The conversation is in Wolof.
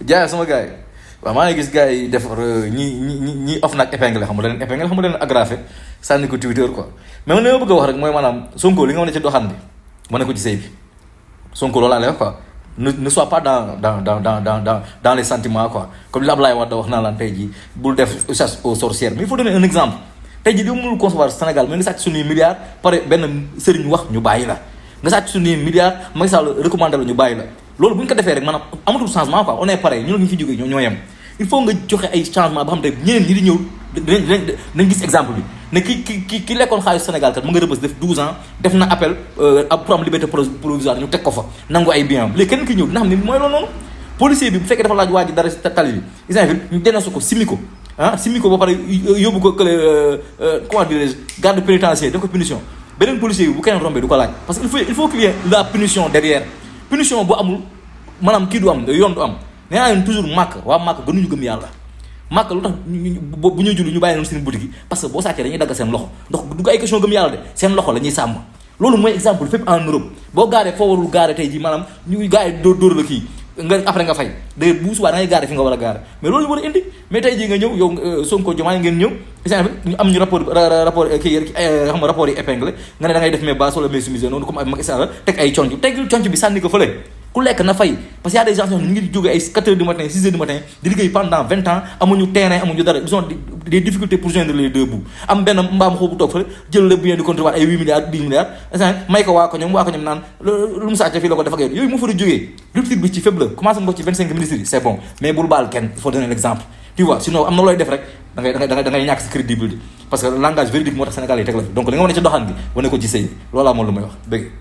jaay sama gars yi waaw maa ngi gis gars yi def ñi off nag épingle xam nga leen épingle xam nga leen agrafé sànni ko Twitter quoi mais man li ma bëgg a wax rek mooy maanaam Sonko li nga wane ci doxaan bi mën na ko ci sëy bi Sonko loolu laa lay wax quoi ne sois pas dans les sentiments quoi comme li Ablaye Wade wax naa laan tey jii bul def chasse aux sorcières mais il faut donner un exemple tey jii li mu mënul concevoir Sénégal mais nga sàcc suñuy milliards pare benn sëriñ wax ñu bàyyi la nga sàcc suñuy milliards Macky Sall recommandé la ñu bàyyi la loolu bu ñu ko defee rek maanaam amatul changement quoi on est pareil ñu la ñu fi jógee ñoo yem il faut nga joxe ay changement ba xam te ñeneen ñi di ñëw dinañ gis exemple bi ne ki lekkoon xaalis Sénégal kat mu nga rëbës def 12 ans def na appel pour am liberté provisoire ñu teg ko fa nangu ay bien léegi kenn ki ñëw dina xam ne mooy loolu noonu policier bi bu fekkee dafa laaj waa ji dara tali bi exemple ñu dénoncé ko simi ko simi ko ba pare yóbbu ko kële comment dirais-je garde pénitentiaire def ko punition beneen policier bi bu keneen rombee du ko laaj parce que il faut qu'il y ait la punition derrière punition bu amul maanaam kii du am yoon du am nee naa leen toujours màkk waa màkk gënuñu gëm yàlla màkk lu tax bu ñuy julli ñu bàyyi noonu seen boutique yi parce que boo sàccee dañuy dagg seen loxo ndax du ay question gëm yàlla de seen loxo la ñuy sàmm loolu mooy exemple fépp en Europe boo gaaree foo warul gaare tey ji maanaam ñu gars yi dóor la kii nga après nga fay d'ailleurs bu subaa da ngay gaare fi nga war a gaare mais loolu ñu war a indi mais tey jii nga ñëw yow Sonko Diomaye ngeen ñëw ñu am ñu rapport kii xam nga rapport yi épinglé nga ne da ngay def mais bas wala mais soumise noonu comme ak Macky Sall teg ay conc teggil conc bi sànni ko fële ku lekk na fay parce que y a des gens ñu ngi jóge ay 4 heures du matin 6 heures du matin di liggéey pendant 20 ans amuñu terrain amuñu dara ils ont des difficultés pour joindre les deux bouts am benn mbaam xoobu toog fële jël le bien du contribuable ay 8 milliards 10 milliards may ko waa ko ñoom naan lu mu sàcc fii la ko def ak yooyu mu fa di jógee rupture bi ci faible la commencé nga ko ci 25 ministres yi c'est bon mais bul baal kenn il faut donner l'exemple tu vois sinon am na looy def rek da ngay ñàkk si crédibilité parce que langage véridique moo tax Sénégal yi teg la fi donc li nga wane ci doxaan bi wane ko ci sëy loolu laa moom lu may wax dëgg